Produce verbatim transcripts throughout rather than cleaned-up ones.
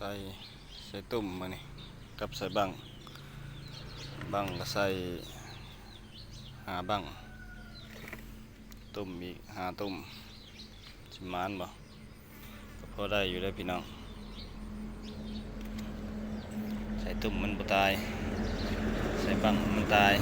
ใส่ ใส่ตุ่มมื้อนี้ กับใส่บั้ง บั้งก็ใส่ห้าบั้ง ตุ่มอีกห้าตุ่ม สิหมานบ่ ก็พอได้อยู่เด้อพี่น้อง ใส่ตุ่มมันบ่ตาย ใส่บั้งมันตาย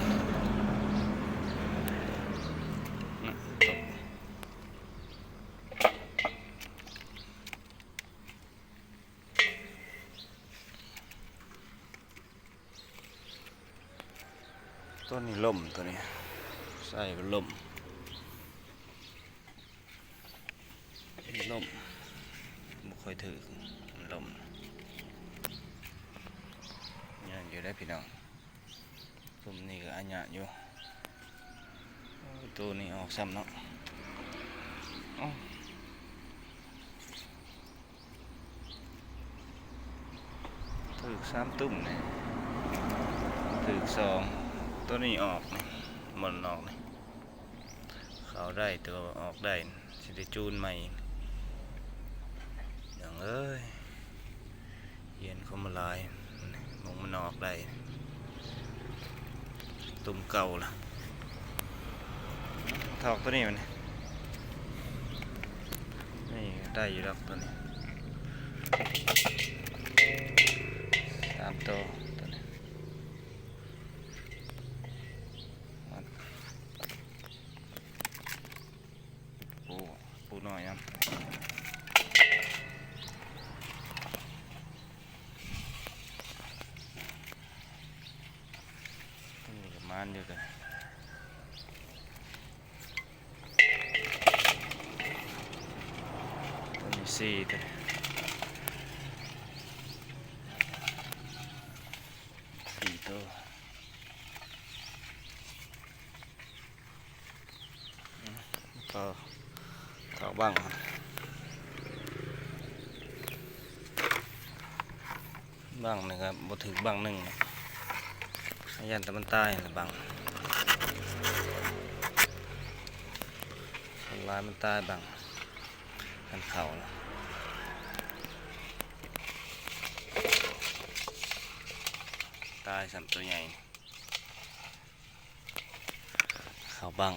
ตัวนี้ล่ม ตัวนี้ ใส่ก็ล่ม ล่ม บ่ค่อยถืก มันล่ม ยากอยู่ได้อพี่น้อง ตุ่มนี้ก็อันยากอยู่ โอ้ย ตัวนี้ออกซ้ำเนาะ เอ้า ถืกสามตุ่มนี่ ถืกสอง ตัวนี้ออกนี่ หม่อนออกนี่ เข้าได้ แต่ว่าออกได้ สิได้จูนใหม่ น้องเอ้ย เฮียนเข้ามาหลาย มองมันออกได้ ตุ่มเก่าล่ะ ถอกตัวนี้มัน นี่ได้อยู่ดอกตัวนี้ สามตัวตัวนี้ ปู ปูน้อยนะ ตัวนี้ก็หมานอยู่ตัวนี้ ตัวนี้สี่ตัวนี้ สี่ตัว อืม ก็ถอกบั้ง บั้งนี่ก็บ่ถืกบั้งหนึ่ง ย่านแต่มันตายนะบั้ง ส่วนหลายมันตายบั้ง มันเข้านะ ตายซ้ำตัวใหญ่ เข้าบั้ง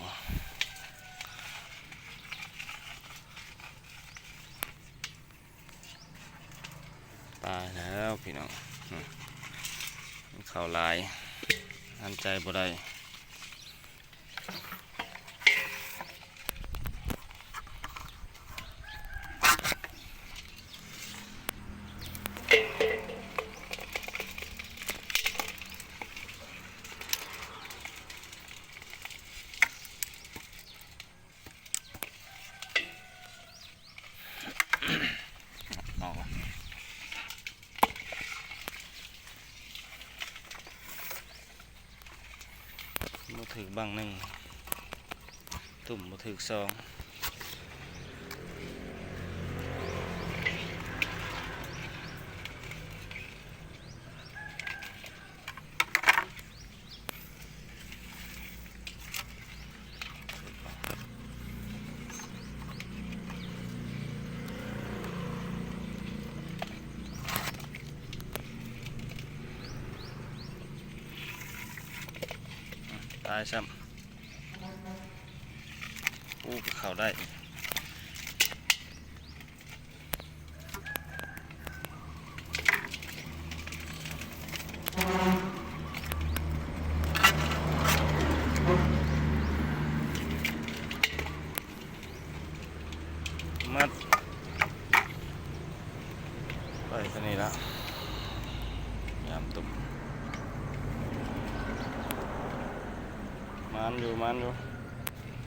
ตายแล้วพี่น้อง อืม มันเข้าหลาย หันใจบ่ได้ ออกมา บ่ถืกบั้งหนึ่ง ตุ่มบ่ถืกสอง ตายซ้ำ อู้ ก็เข้าได้ มัด ไปตัวนี้ละ ยามตุ่ม หมานอยู่ หมานอยู่